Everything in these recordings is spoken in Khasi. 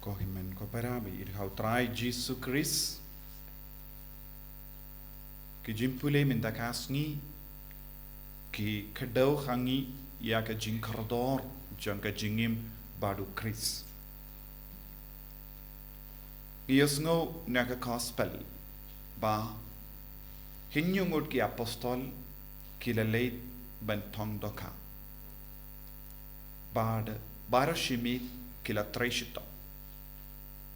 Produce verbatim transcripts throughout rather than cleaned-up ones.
Ko hynmen ko para ba ïeit ha u Trai Jisu Khrist, ki jingpule mynta ka sngi ki kdew ha ngi ïa ka jingkordor jong ka jingim bad u Khrist. Ngi ïohsngew na ka gospel ba hynñiew ngut ki apostol ki la leit ban thong dohkha. Bad baroh shi miet ki la trei shitom.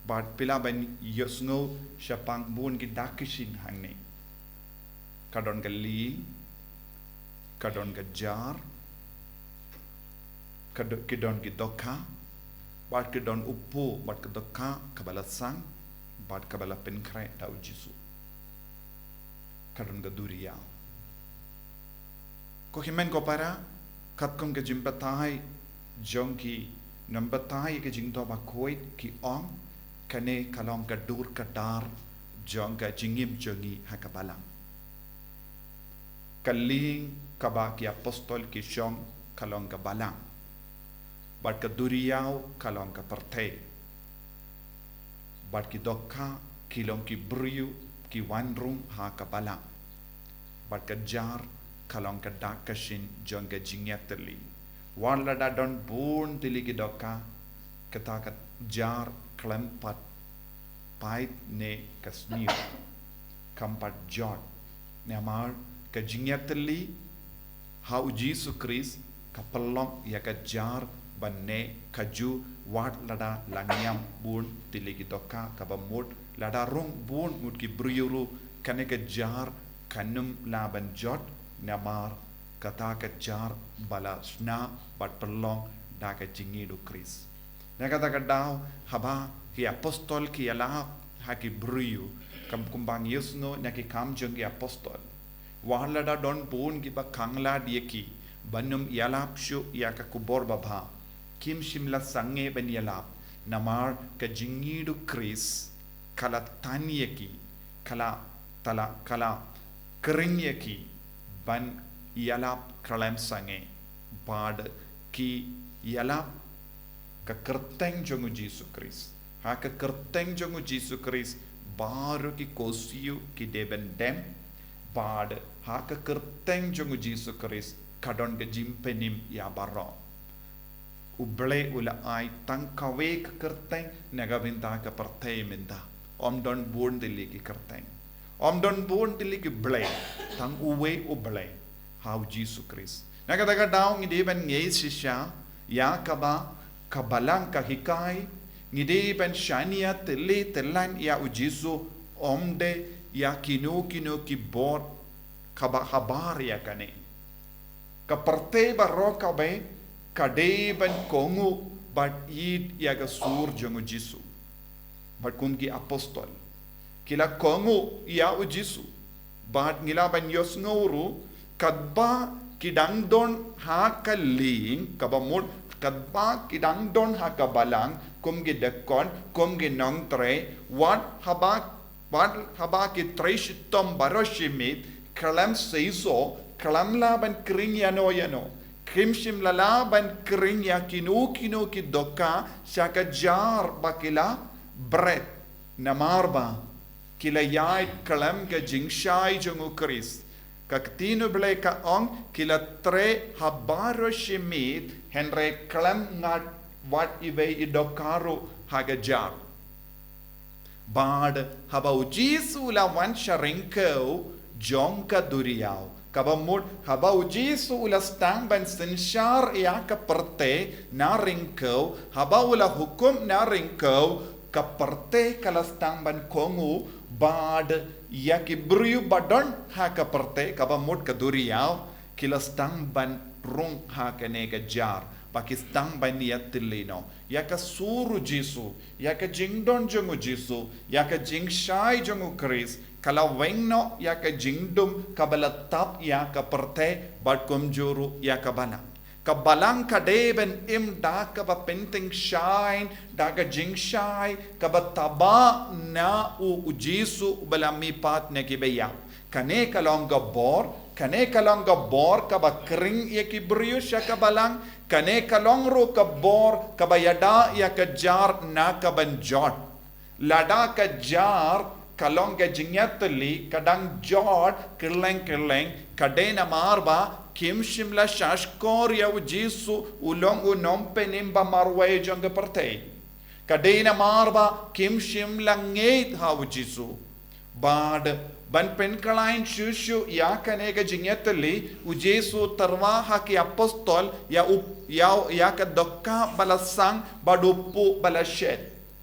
Bad phi lah ban ïohsngew shaphang bun ki dak ki shin hangne. Ka don ka lieng, ka don ka jar, ka do-, ki don ki dohkha, bad ki don u po bad ka dohkha kaba la sang bad kaba la pynkhreh da u Jisu. Ka don ka duriaw. Ko hynmen ko para, katkum ka jingbatai jong ki nongbatai ka jingthoh bakhuid ki ong, kane ka long ka dur ka dar jong ka jingim jong ngi ha ka balang. Ka lieng kaba ki apostol ki shong ka long ka balang. Bad ka duriaw ka long ka pyrthei. Bad ki dohkha ki long ki briew ki wan rung ha ka balang. Bad ka jar ka long ka dak ka shin jong ka jingïatylli. Wat lada don bun tylli ki dohkha, kata ka jar khlem pat pait ne ka sniew, kam pat jot. Namar ka jingïatylli ha u Jisu Khrist ka pynlong ïa ka jar ban neh kajuh wat lada la ngiam bun tylli ki dohkha, kaba mut lada rung bun ngut ki briew ruh, kane ka jar kan ym lah ban jot, namar kata ka jar ba la shna bad pynlong da ka jingïeit u Khrist. Na kata ka daw, haba ki apostol ki ïalap ha ki briew, kam kumba ngi ïohsngew na ki Kam jong ki Apostol, wat lada don bun kiba khanglad ïa ki ban ym ïalap shuh ïa ka khubor babha, kim shym la sangeh ban ïalap, namar ka jingïeit u Khrist ka la tan ïa ki, ka la, ka la, ka la khring ïa ki ban ïalap khlem sangeh. Bad ki ïalap ka kyrteng jong u Jisu Khrist. Ha ka kyrteng jong u Jisu Khrist baroh ki korsiew ki dei ban dem. Bad ha ka kyrteng jong u Jisu Khrist ka don ka jingpynim ïa baroh. U Blei u la ai tang kawei ka kyrteng na ka bynta ka pyrthei mynta. Ym don bun tylli ki kyrteng. Ym don bun tylli ki Blei. Tang uwei u Blei, ha u Jisu Khrist. Na kata ka daw ngi dei ban ngeit shisha ïa kaba ka Balang ka hikai, ngi dei ban shaniah tylli tyllan ïa u Jisu, ym dei ïa kino kino ki bor kaba habar ïa kane. Ka pyrthei baroh kawei ka dei ban kohnguh bad ïeit ïa ka sur jong u Jisu. Bad kum ki apostol ki la kohnguh ïa u Jisu. Bad ngi lah ban ïohsngew ruh, katba ki dang don ha ka lieng, kaba mut katba ki dang don ha ka balang kum ki diakon, kum ki nongtrei, wat haba, wat haba ki trei shitom baroh shi miet, khlem seisoh, khlem lah ban khring ïano ïano, kim shym la lah ban khring ïa kino kino ki dohkha sha ka jar ba ki la bret. Namar ba ki la ïaid khlem ka jingshai jong u Khrist. Ka ktien u Blei ka ong, ki la trei ha baroh shi miet, hynrei khlem ngat wat iwei i dohkha ruh ha ka jar. Bad haba u Jisu u la wan sha ryngkew jong ka duriaw, kaba mut haba u Jisu u la sdang ban synshar ïa ka pyrthei na ryngkew, haba u la hukum na ryngkew, ka pyrthei ka la sdang ban kohnguh, bad ïa ki briew ba don ha ka pyrthei, kaba mut ka duriaw, ki la sdang ban rung ha kane ka jar, ba ki sdang ban ïatylli noh ïa ka sur u Jisu, ïa ka jingdon jong u Jisu, ïa ka jingshai jong u Khrist, ka la weng noh ïa ka jingdum kaba la tap ïa ka pyrthei, bad kumjuh ruh ïa ka balang. Ka balang ka dei ban im da kaba pyntyngshaiñ da ka jingshai kaba taba na u, u Jisu uba la mihpat na ki baïap. Kane ka long ka bor, Kane ka long ka bor kaba khring ïa ki briew sha ka balang, kane ka long ruh ka bor kaba ïada ïa ka jar na ka ban jot. Lada ka jar ka long ka jingïatylli ka dang jot kylleng kylleng, ka dei namar ba kim shym la shahshkor ïa u Jisu u long u nongpynim ba marwei jong ka pyrthei. Ka dei namar ba kim shym la ngeit ha u Jisu. Bad ban pynkhlaiñ shuh shuh ïa kane ka jingïatylli, u Jisu u tyrwa ha ki apostol ïa u, ïa, ïa ka dohkha ba la sang bad u puh ba la shet.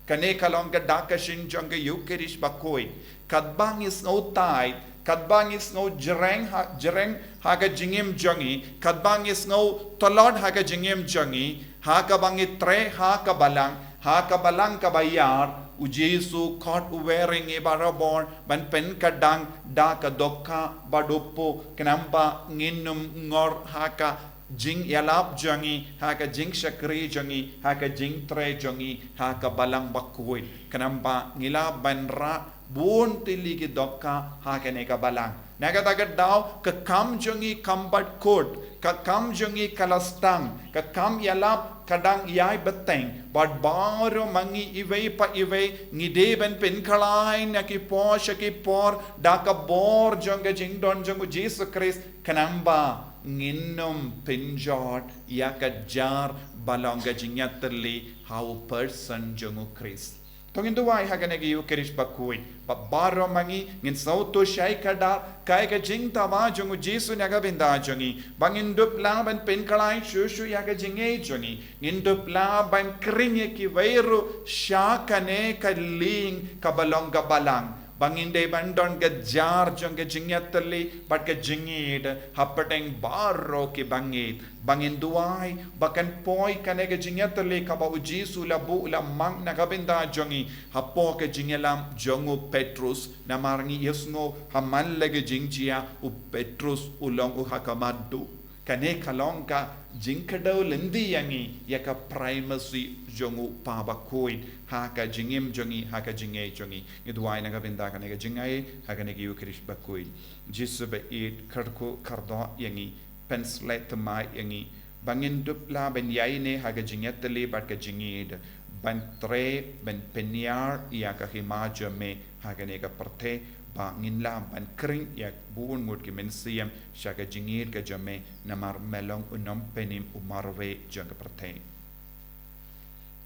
Kane ka long ka dak ka shynrang jong ka Ïukharist bakhuid. Katba ngi sngew tight, katba ngi sngew jreng ha, jreng ha ka jingim jong ngi, katba ngi sngew tlot ha ka jingim jong ngi, ha kaba ngi treh ha ka balang, ha ka balang kaba ïar, u Jisu u khot uwei ïa ngi barabor ban pynkdang da ka dohkha bad u puh, khnang ba ngin ym ngor ha ka jingïalap jong ngi, ha ka jingshakri jong ngi, ha ka jingtrei jong ngi ha ka balang bakhuid, khnang ba ngi lah ban rah bun tylli ki dohkha ha kane ka balang. Na kata ka daw ka kam jong ngi kam bat kut, ka kam jong ngi ka la sdang, ka kam ïalap ka dang ïai bteng, bad baroh ma ngi iwei pa iwei ngi dei ban pynkhlaiñ na ki por sha ki por da ka bor jong ka jingdon jong u Jisu Khrist, khnang ba ngin ym pynjot ïa ka jar ba long ka jingïatylli ha u person jong u Khrist. To ngin duwai ha kane ka Ïukharist bakhuid ba baroh ma ngi ngin sngewthuh shai kdar kaei ka jingdawa jong u Jisu na ka bynta jong ngi, ba ngin dup lah ban pynkhlaiñ shuh shuh ïa ka jingngeit jong ngi, ngin dup lah ban khring ïa kiwei ruh sha kane ka lieng kaba long ka balang, ba ngin dei ban don ka jar jong ka jingïatylli bad ka jingïeit hapdeng baroh kiba ngeit. Ba ngin duwai ba kan poi kane ka jingïatylli kaba u Jisu u la buh u la mang na ka bynta jong ngi hapoh ka jingïalam jong u Petrus, namar ngi ïohsngew ha man la ka jingjia u Petrus u long u ha ka mat duh. Kane ka long ka jingkdew lynti ïa ngi ïa ka primacy jong u Kpa bakhuid ha ka jingim jong ngi, ha ka jingngeit jong ngi. Ngi duwai na ka bynta kane ka jingngeit ha kane ka Ïukharist bakhuid. Jisu ba ïeit, kyrkhu kyrdoh ïa ngi, pynshlei thymmai ïa ngi ba ngin dup lah ban ïaineh ha ka jingïatylli bad ka jingngeit, ban trei ban pynïar ïa ka hima jong me ha kane ka pyrthei, ba ngin lah ban khring ïa bun ngut ki mynsiem sha ka jingngeit ka jong me, namar me long u nongpynim u marwei jong ka pyrthei.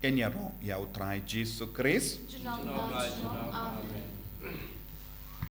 Ngin ïaroh ïa u Trai Jisu Khrist. Junom, junom. Amen.